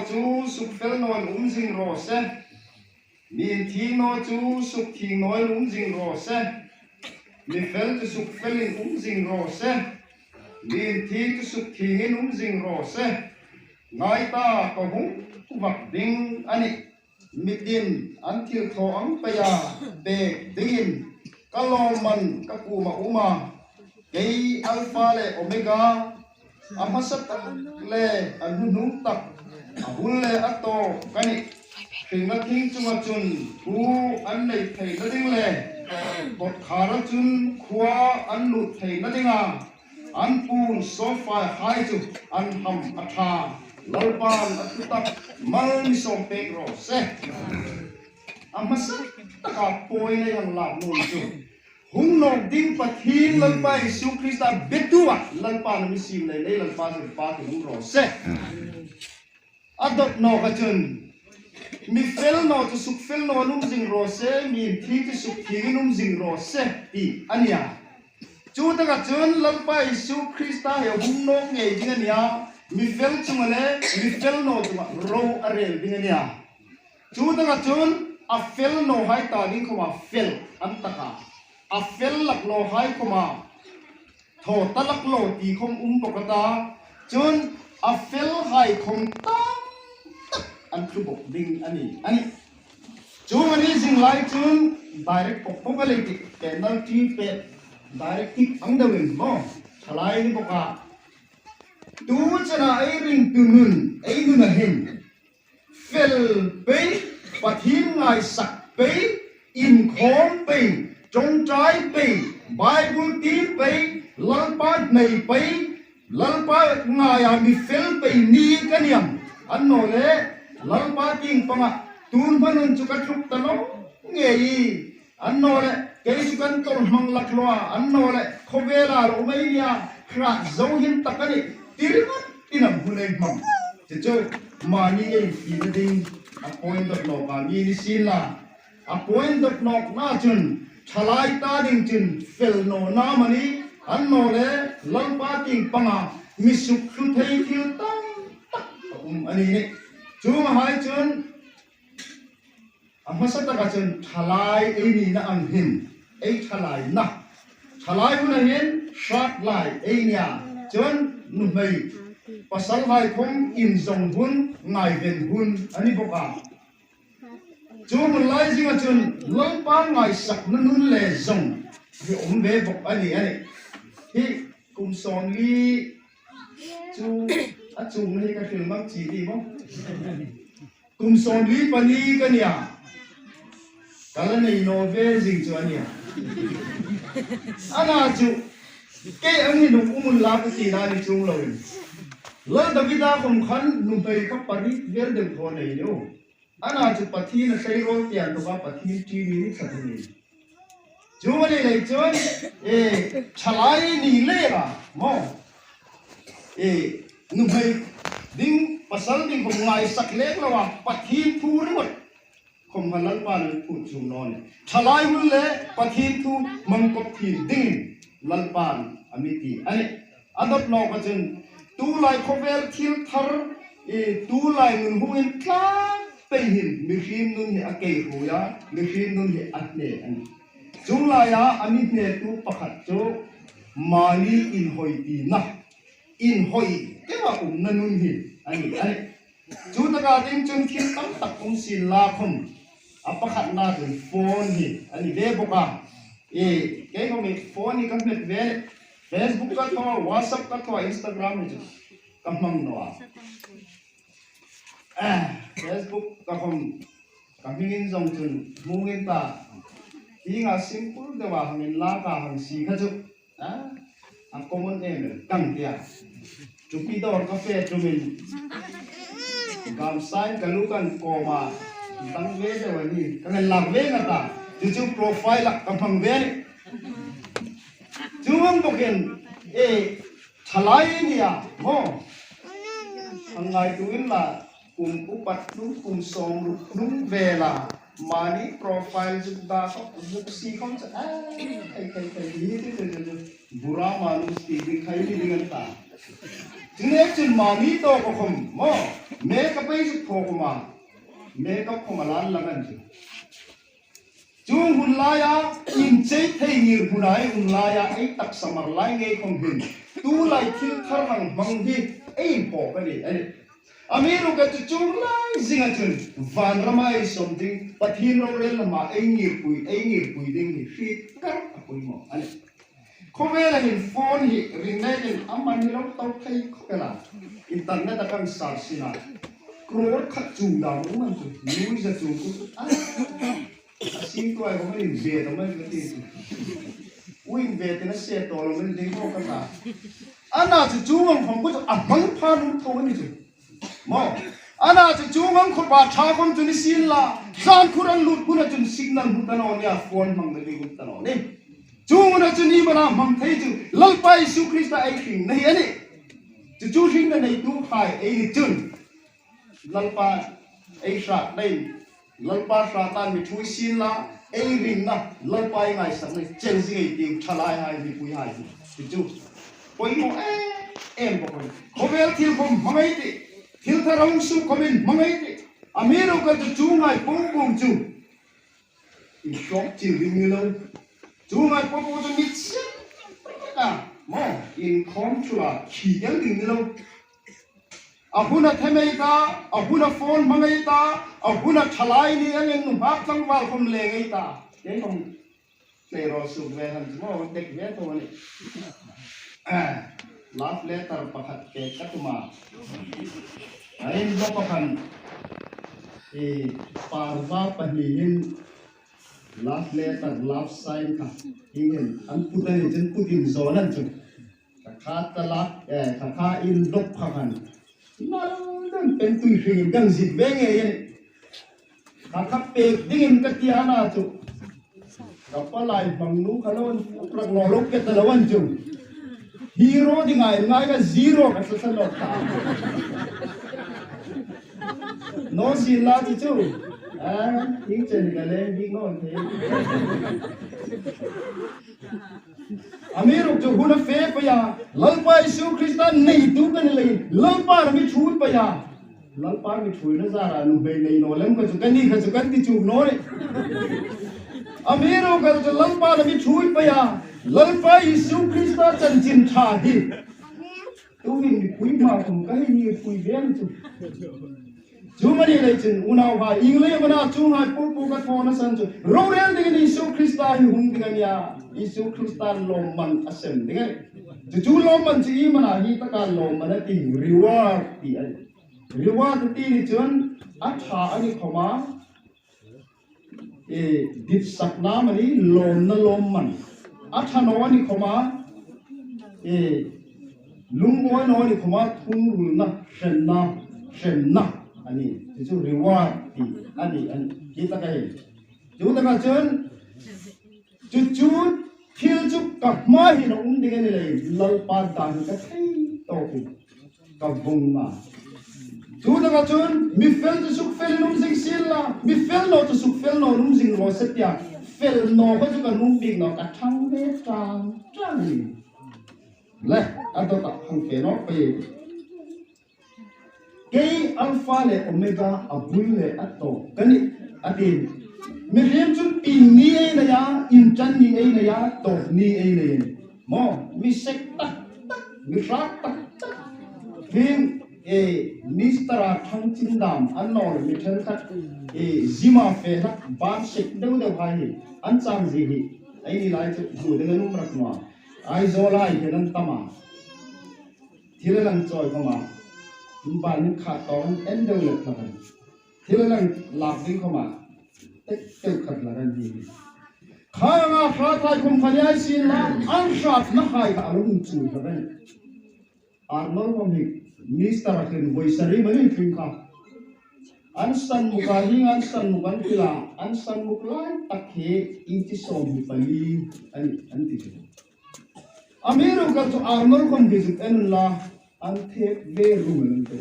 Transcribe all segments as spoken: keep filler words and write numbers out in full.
chu sukfel naw um zing raw se. Mi inthieng naw chu sukthieng naw um zing raw se. Mi fel chu sukfelin um zing raw se. Mi inthieng chu sukthiengin um zing raw se. Ngai ta, ka hung vak ding a nih. Mitin an thilthaw ang peia pek dingin ka lawmman ka kuoma um a. Kei Alpha le Omega, a hmasa tak le a hnuhnung tak, a bul le a tawp ka nih. Hringna thing chunga chun thu an nei theina ding le kawtkhara chun khua an lut theina dinga an puon sawfai hai chu an ham a ṭha. Lalpan a thutak mal mi sawm pek raw se. A hmasa taka point ei hang lak nuom chu, hung nawk ding Pathien Lalpa Isu Krista betu a Lalpan a mi siem lei lei Lalpa chu pa ti hung raw se. A dawt nawka chun, mi fel naw chu sukfel naw um zing raw se, mi inthieng chu sukthiengin um zing raw se ti a nih a. Chutaka chun Lalpa Isu Krista hi a hung nawk ngei ding a nih a, mi fel chunga le mi fel naw chunga ro a rel ding a nih a. Chutaka chun a fel nawhai ta ding khawma fel an taka, a fel lak lawhai khawma thaw ta lak law ti khawm um bawk a ta. Chun a felhai khawm tam tak an tlu bawk ding a nih. A nih. Chuong a ni zing lai chun direct pawk pawk a lei tih, penalty pet, direct kick ang deuin maw, thalai ni bawk a. Tu chena ei ringtu nun, ei nuna hin fel pei, Pathien ngaisak pei, inkhawm pei, ṭawngṭai pei, Bible tiem pei, Lalpa hnei pei, Lalpa ngaia mi fel pei ni ka ni am? Annawleh Lalpa tieng panga tun hmanun chu ka tluk ta naw ngei. Annawleh kei chu kan tawl hmang lak law a, annawleh khawvela lo mei nia, hrat zo hin tak a nih, ti ringawt in am hun ei hmang? Chu chu mani ei tina ding a point dawt nawka mi ni sien la. A point dawt nawkna chun thalai ta ding chun fel nawna mani, annawleh Lalpa tieng panga mi sukthlu thei thil tam tak a um a ni nih. Chuonghai chun a hmasa taka chun thalai ei nina ang hin, ei thalaina, thalai huna hin hrat lai ei nia, chun nuhmei pasalhai khawm inzong hun, ngaiven hun a ni bawk a. Chu hun lai zinga chun Lalpa ngaisakna nun le zong hi um ve bawk a ni a nih. Hi kum sawmli chu a chungna hi ka hril mang chi ni maw? Kum sawmli pali ka nia. Ka la nei naw ve zing chu a nia. Ana chu kei ang hin um un la ka tina ni chuong loin, Lal Davida khawm khan nuhmei kha pariet vel deu thaw nei lo. Ana chu Pathien a hlei rawl tieng tawka Pathien ṭi ni ni tlat a ni. Chu a ni lei chun, e, thalai ni le la maw, e, nuhmei ding, pasal ding khawm ngaisak lek loa Pathien thu ringawt khawm kha Lalpan a mi phut chum naw nih. Thalai hun le Pathien thu hmang kawp thiem dingin Lalpan a mi ti a nih. A dawt nawka chun, tulai khawvel thil thar, e, tulai nun hung intlang pei hin mihriem nun hi a kei hruoi a, mihriem nun hi a hne a nih. Chu laia a mi hnetu pakhat chu mani inhawi tina, inhawi keuva umna nun hi a nih a nih. Chu taka ding chun thil tam tak um sien la khawm, a pakhatna chun phone hi a ni ve bawk a. E, kei khawm hi phone hi ka hmet ve, Facebook ka thaw, WhatsApp ka thaw, Instagram hi chu ka hmang naw a. Eh, Facebook ka khawm, ka hmingin zong chun hmungin ta, hienga simple deua hang inlaka hang sie kha chu, a, a common em el kang tia. Chupi dawr ka fe tumin, gamsain ka lu kan kawma, dang ve deu a ni, ka ngen lak ve nga ta, chu chu profile-a ka hmang ve a nih. Chuong bawkin, e, thalai nia, maw? Hang ngaituo inla, kum upat hnung, kum sawmruk hnung vela Mani profile chu da khawm, buk si khawm chu, a, khai, khai, khai, hi, hi, hi, hi, hi. Bura manus ti ding khai ni ding an ta. Chu le chun mani tawk khawm, maw, makeup ei zuk thaw khawm a. Makeup khawm a lan lang an chu. Chu hun laia, inchei thei ngir huna ei um laia, ei taksa mar lai ngei khawm hin. Tu lai thil thar hang hmang hi, ei inpawk a ni, a ni. Amiruokchu chuong lai zinga chun, van rama ei sawm ding, Pathien rorel lama ei ngirpui, ei ngirpui ding hi hriet kar a poimaw a nih. Khawvela hin phone hi ring nekin a man hi lo tawk thei khawp el a. Internet a kan sar sina. Crore khat chuong dam um an chu, nuiza chuong ku chu. A, a sing tuai ko man in ve ta man ka ti chu. U in ve te na se to lo man ding ko ka ta. Ana chu chuong ang khawm ku chu a hmang pha nuom tho ni chu. Maw, ana chu chuong ang khawpa ṭha khawm chu ni sien la, zan khur an lut huna chun signal hmu ta naw nia, phone hmang na ding hmu ta naw ni. Chuong huna chun iemani hmang thei chu Lalpa Isu Krista ei hringna hi a nih. Chu chu hringna neituhai ei ni chun Lalpa ei hrat nei. Lalpa hrata mi ṭhuoi sien la, ei ringna, Lalpa ei ngaisakna chel zing ei tiu, ṭhalaihai, mipuihai hi. Chu chu. Poimaw em em bawk a nih. Khawvel thil khawm hmang ei tih. Thil thar a hung suok khawmin hmang ei tih. Amiruokchu chuonghai po po chu. Inhrawk chil ding ni lo. Chuonghai po po chu mi chil ta. Maw, inkhawm ṭhula khi kel ding ni lo. A huna them ei ta, a huna phone hmang ei ta, a huna ṭhalai ni ang eng nunghak tlangval khawm leng ei ta. Kei khawm tlei raw suk ve han chu maw, dek ve tho a nih. Love letter pakhat pek ka tum a. A inlo pakhat, e, parva pahni hin love letter, love sign kha. Hieng hin an put a ni chun put in zawn an chu. Kha kha ta la, eh, kha kha in dok kha khan. Nal dan pen tui hring kan zit ve ngei a nih. Kha kha pek dingin ka ti a na chu. Ka palai hmang nu kha lo an rak lo lo ke ta lo an chu. Hero ding ai ngai ka zero ka sa sa lo ta. Naw si la ti chu. Ah, ing chen ka le ding naw thei. Amiruokchu hun a fe pei a, Lalpa Isu Krista neitu ka ni leiin, Lalpan a mi ṭhuoi pei a. Lalpan mi ṭhuoina zara nuhmei nei naw lem kha chu ka ni kha chu kan ti chuong naw nih. Amiruokchu Lalpan a mi ṭhuoi pei a, Lalpa Isu Krista chanchin ṭha hi. Tuhin mipui hma khawm ka hei ngirpui ve a ni chu. Chu mani lei chun unauhai, ieng leiin am a na chuonghai po po ka thawna san chu, rorel dingin Isu Krista hi hung ding a nia, Isu Krista lawmman a sem ding a nih. Chu chu lawmman chu iem a na, hi taka lawmman a ti, reward ti a nih. Reward ti ni chun a ṭha a ni khawma, e, ditsakna amanih, lawmna lawmman. A ṭha naw a ni khawma, e, lungawi naw a ni khawma, thungrulna, hremna, hremna a nih. Chu chu reward ti a nih, a nih. Hi taka hi. Chu taka chun, chu chu thil chu ka hma hin a um ding a ni leiin, Lalpa dan ka thei tawkin ka vawng a. Chu taka chun, mi fel chu sukfelin um zing sien la, mi fel naw chu sukfel naw um zing raw se tia, fel naw kha chu ka nuom bik naw, ka ṭhang ve ṭang ṭang ni. Le, a dawta hang fe naw pei. Kei Alpha le Omega, a bul le a tawp ka nih, a ti. Mihriem chun pieng ni ei nei a, inṭan ni ei nei a, tawp ni ei nei a nih. Maw, mi sek tak tak, mi hrat tak tak. Hieng, e, Mister a ṭhang chin dam, an naw mi ṭhenkhat, e, zima fe hlak, ban sek deu deu hai hi, an chang zie hi. Eini lai chu, zu ding an um rak naw a. Aizawl hai hi an tam a. Thil a lang chawi khawma, inban in khat tawng en deu lek kha khan. Thil a lang lak ding khawma, tek tek khat la kan hi. Kha anga hrat hai khawm kha ni ei sien la, an hratna hai kha a lo hung chuoi kha kan. Arnold khawm hi, Mister a khin voi sari mani tling kha. An sanmuk a hieng an sanmuk an ti la, an sanmuk lai tak hi, inchi sawmhni pali, an, an ti chu. Amiruokchu Arnold khawm hi zuk en unla, an thek ve rum an ti.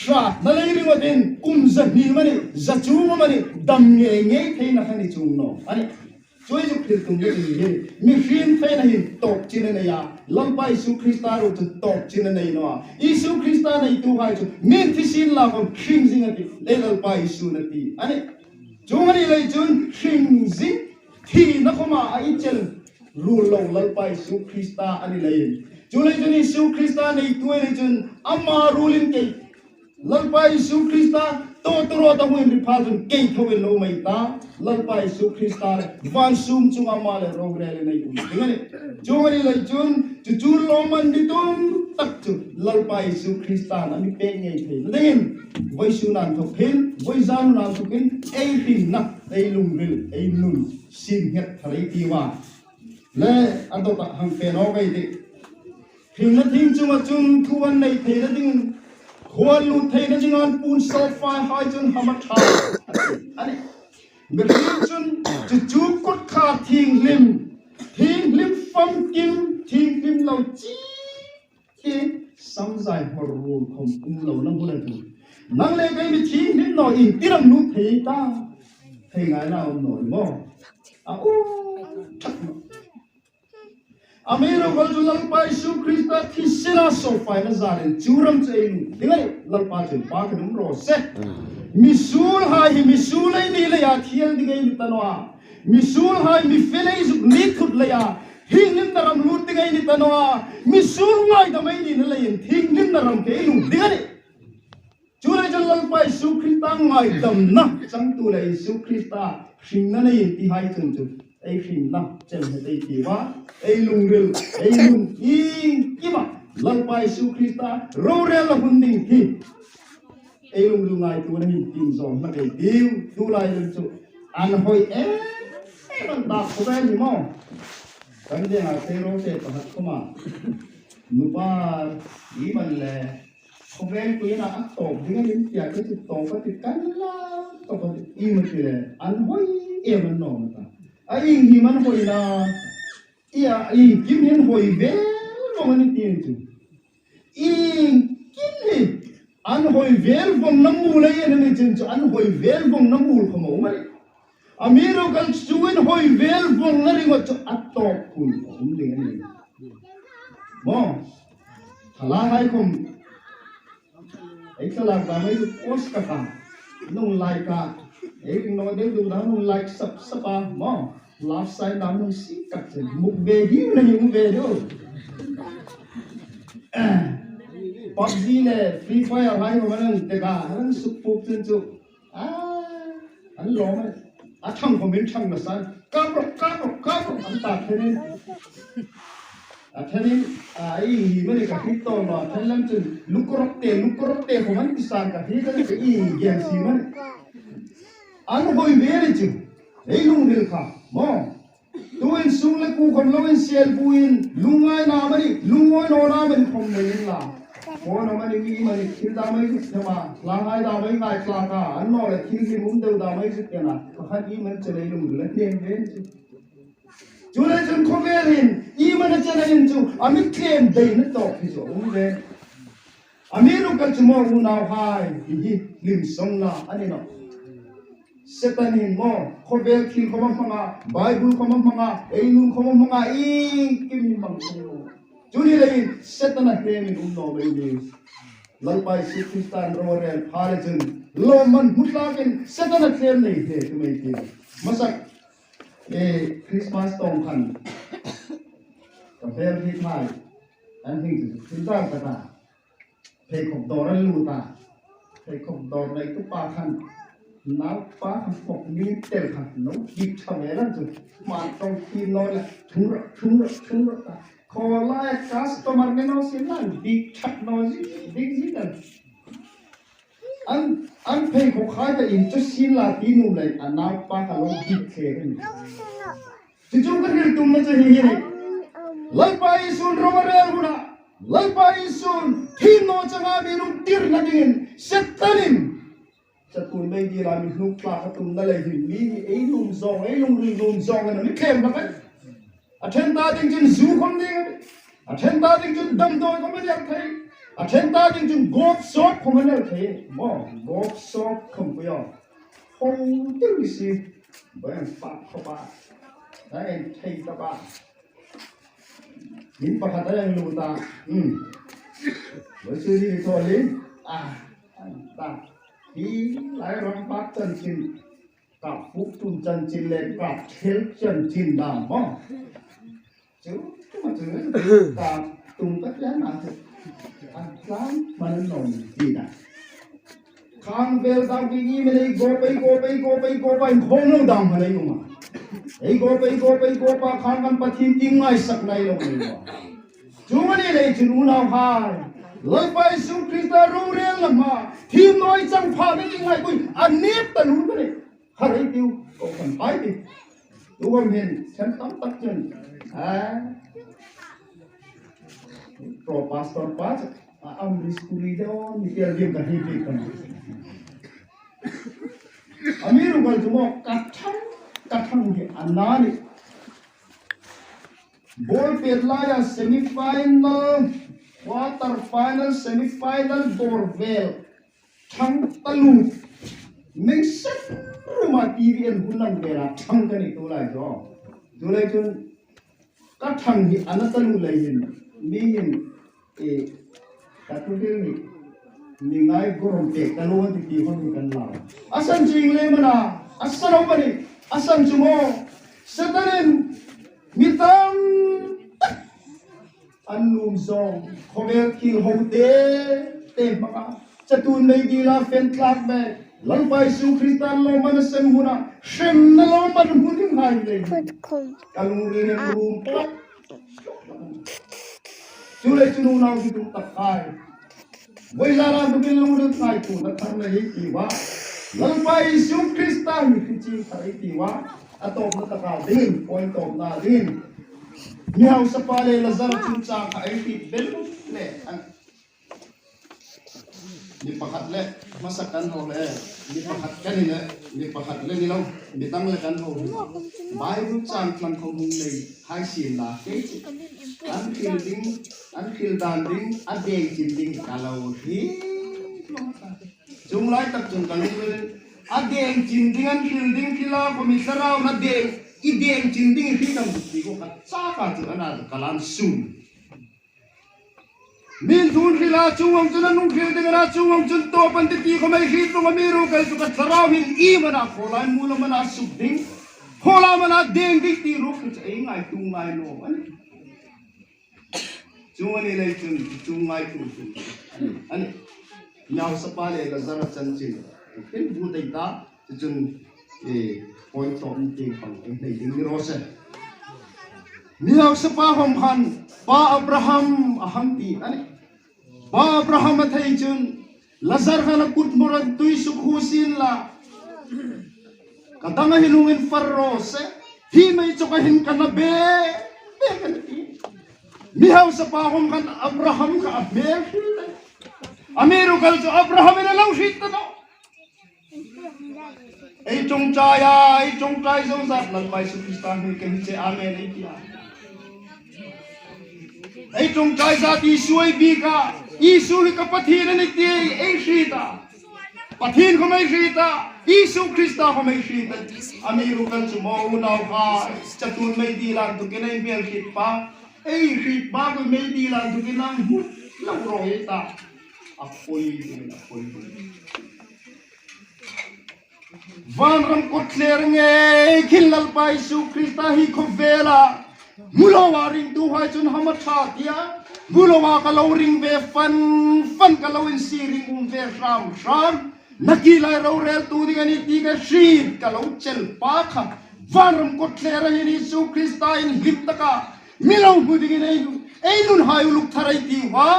Ṭha, na lei ringawtin kum zahni amanih, za chum amanih, dam ngei ngei theina kha ni chuong naw a nih. Chuong chu hriltumna chu hi, mihriem theina hin tawp chin a nei a, Lalpa Isu Krista ruok chu tawp chin a nei naw a. Isu Krista neituhai chu mi'n thi sien la khom hring zing a tih, le Lalpa Isu'n a ti a nih. Chuong a ni lei chun hring zing, thina khoma a inchel ruol lo Lalpa Isu Krista a ni leiin. Chuleiin chun Isu Krista neitu ei ni chun ama ruolin kei Lalpa Isu Krista tawtawrâwt a hung ri phal chun kei tho ei lo mei ta. Lalpa Isu Krista le van sum chunga ama le rorêlin ei um ding a nih. Chuong a ni lei chun chu chu lawmman ni tum tak chu Lalpa Isu Krista a mi pêk ngei theina dingin vawisun a inthawk hin, vawizan a inthawk hin ei hringna, ei lungril, ei nun siem nghet thar ei tiu a. Le a dawta hang fe naw ei tih. Hringna thing chunga chun thu an nei theina ding, khual lut theina ding an puon sulphide hai chun hama ṭha a nih. Mihriem chun chu chu kut kha thienghlim, thienghlim famkim, thienghlim lo chi, chi, samzai hmawr ruol khom um lo na hmun a tu. Nang le kei mi thienghlim naw ieng tir am lut thei ta? Thei ngai la um naw maw? A um ṭhak naw. Amiruokchu Lalpa Isu Krista thisena sawpfaina zarin chu ram chu ei lut ding a nih, Lalpa chun pa ka num raw se. Misuolhai hi misuol ei ni leia thiel ding ei ni ta naw a. Misuolhai mi fel ei zuk ni thut leia thienghlimna ram lut ding ei ni ta naw a. Misuol ngaidam ei nina leiin thienghlimna ram kha ei lut ding a nih. Chuleiin chun Lalpa Isu Krista ngaidamna changtu le Isu Krista hringna nei ti hai chun chu ei hringna chen he ei ti va, ei lungril, ei nun iengkima Lalpa Isu Krista rorêlna hun ding hi ei lungril ngaituona hin tin zawm hlak ei tiu. Tulai lem chu an hoi em em an tak khawvel hi maw. Kan deng a sei ro se pakhat khoma nupa i man le khawvel kuina a tawp ding a nih tia ka ti tawp a ti kan la tawp a ti i ma ti le an hoi em an nawm ta. A ieng hi man hoi na, ia iengkim hin hoi vel vong a ni ti chu. Iengkim hi an hoi vel vongna muol ei en a ni chun chu an hoi vel vongna muol khom a um a nih. Amiruokchu chu in hoi vel vongna ringawt chu a tawp hun a um ding a nih. Maw? Thalahai khom ei thlalak dam ei chu post ka ta. Nung like a. Ei ring naw deu deu dam nung like sap sap a. Maw? Love sign dam nung si kak chen. Muk ve hi na hi muk ve deu. PUBG le Free Fire hai khom an te ka. An suk puk chun chu. A, an lawm a, a ṭhang khom in ṭhang nasa. Kap rawh, kap rawh, kap rawh, an ta thenin. A thenin, a, ei hi mani ka hriet tawk naw, a then lam chun, luk rawh te, luk rawh te khom an ti san ka hriet a, ka ei gen si mani. An hoi ve ni chu, ei lungril kha, maw. Tuin sung le kuo khom lo in sel buin, lungngaina mani, lungngawi nawna mani khom nei inla. Phone mani mi mani, thil dam ei zuk thema, hla ngai dam ei ngai tlak a, an naw le thil hlim um deu dam ei zuk kena, pakhat i man chen ei lungril a hnem ve chu. Chuleiin chun khawvel hin, i man a chen hin chu, a mi tlem deina tawk hi chu a um ve. Amiruokchu maw unauhai, hi hi hlim sawng la a ni nawh. Setan hin maw, khawvel thil khom a hmang a, Bible khom a hmang a, ei nun khom a hmang a, iengkim hi hmang sawng naw. Chu ni leiin Setan a hlemin um naw mei ni. Lalpa Isu Krista rorêl pha le chun, lawmman hmu tlakin Setan a tlem nei hle tu mei ti. Masak, e, Christmas tawng khan. Ka fel hi thai. An hing chu, thil dar ka ta. Pheikhawk dawr an lut a. Pheikhawk dawr neitupa khan, naupa khan khawk mi tel khan, lo dik ṭha ve lan chu. Hman tawng khi naw le, thung rawh, thung rawh, thung rawh ta. Khaw lai customer ni naw si lan, dik ṭhat naw zi, dik zi lan. An, an pheikhawk khai ta in chu sin la ti nuom lei, a naupa kha lo dik hle kan. Chu chu ka hril tumna chu hi hi. Lalpa Isun rorêl huna, Lalpa Isun thim naw changa mi lungtirna dingin Setanin, Setun mei dila mi hnuk tlak a tumna lei hin mi hi ei nuom zawng, ei lungril nuom zawng a mi tlem hlak a. A ṭhen ta ding chun zu khom ding a, a ṭhen ta ding chun damdawi khom a ni thei. A ṭhen ta ding chun gawp sawp khawm a ni thei. Maw, gawp sawp khawm pui aw. Hong tiu ni si. Bang pak khawp a. Dai thei ta ba. Min pakhat a dang lu ta. Hmm. Voi su ni to li. Ah, an ta. Hi lai ram pak chanchin. Ka fuk tum chanchin le ka thel chanchin dam maw. Chu, chu ma chu, ka tum ka tla na chu. A tlang man no ti na. Khang vel dam ki ni me nei go pai, go pai, go pai, go pai, khong lo dam ma nei ma. Ei go pai, go pai, go pa khang kan Pathien ti ngaisak ngai lo nei ma. Chu ma ni lei chun unauhai. Lalpa Isu Krista rorel lama. Thim noi chang pha nei ngaipui. A nip ta lu ma nei. Har ei tiu, ko kan pai ti. Tu kan hin, chen tam tak chen. Ah. Pro pastor pa cha. A am riskuri de on, ni tel dim kan hi pi kan. Amiruokchu maw, ka thang, ka thang hi a na ni. Ball pet laia semi final, quarter final, semi final dawr vel. Thang taluo. Meng sen ruma T V en hun lang vela thang ka ni tu lai chu. Tu lai chun ka thang hi a na taluo lai hin. Mi hin, eh, ka tu dil ni. Mi ngai gorom pek taluo ti ti hon kan la. A san ching le mana. A san au pani. A san chu maw. Setanin mi tam tak. An nuom zawng, khawvel thil ho te, te hmanga. Chatuon meidila fen tlak ve. Lalpa Isu Krista lawmman a sem huna, hremna lawmman hmun ding hai le. Ka lungril in rum tak. Chu le chu unau hi tum tak hai. Voi zara bu bil lung lut ngai tu na thar na hi ti wa. Lalpa Isu Krista hi khi chi thar hi ti wa. A tawpna taka ding, point tawpna ding. Mi hausapa le Lazar chungchang kha ei ti bel le. An. Mi pakhat le, hmasa kan ho le, mi pakhat kan ni le, mi pakhat le ni lo, mi dang le kan ho. Bible chang tlang khawm hung nei, hai sin la, kei chi. An thil ding, an thil dan ding, a deng chin ding ka lo hriet. Chuong lai tak chun ka lungrilin, a deng chin ding, an thil ding, thil a khawm i thlarau na deng, i deng chin ding i hriet am ti ko ka chak a chu ana ka lan sum. Min thun hril a chuong ang chun a nung hril ding a na chuong ang chun tawp an ti ti khawm ei hriet tlung amiruokchu ka thlarau hin i mana khaw lai mu lo mana suk ding. Khaw lai mana deng ding ti ruok chu ei ngaituo ngai naw a nih. Chuong a ni lei chun, chuong ngai tu tu. A nih. Mi hausapa le Lazar chanchin. Ken bu dei ta, chu chun, eh, point tawp ni tieng pang, ei hnai ding ni raw se. Mi hausapa hawm khan, Pa Abraham a hang ti a nih. Pa Abraham a thei chun, Lazar khan a kut hmur an tui suk hu sien la. Ka dang a hin hung infar raw se. Hi mei chawk a hin ka na be, be ka na ti. Mi hausapa hawm khan Abraham kha a hmel hril le. Amiruokchu Abraham in a lo hriet ta naw. Ei ṭawngṭai a, ei ṭawngṭai zo zat Lalpa Isu Krista hming ka hni che, amen ei ti a. Ei ṭawngṭai zat Isu ei biek a, Isu hi ka Pathien a nih ti ei hriet a. Pathien khawm ei hriet a, Isu Krista khawm ei hriet a. Amiruokchu maw unauhai, chatuon meidila inthawkin ei hmel hriet pa, ei hriet pa khawm meidila inthawkin a hmu lo raw ei ta. A poi, a poi. Vanram kawtthler ngei khin Lalpa Isu Krista hi khawvela hmu loa ringtuhai chun hama ṭha tia, hmu loa ka lo ring ve fan fan, ka lo insiring um ve hram hram. Nakie lai roreltu ding a nih ti ka hriet ka lo chel pa kha. Vanram kawtthler a hin Isu Krista in hlim taka mi lo hmu dingin ei, ei nun hai uluk thar ei ti hua.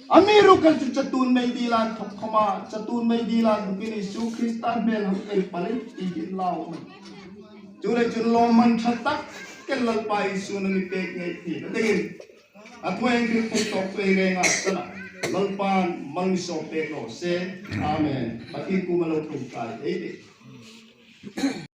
Amiruokchu chatuon meidila inthawk khawma, chatuon meidila inthawkin Isu Krista hmel hang ei pal ei ti hin lau. Chu le chun lawmman ṭha tak, ken Lalpa Isu na mi pek ngei ti. Na dingin, a thueng thil thei tawk thei renga sana. Lalpan mal mi sawm pek raw se. Amen. Pathien kuoma lo ṭawngṭai ei tih.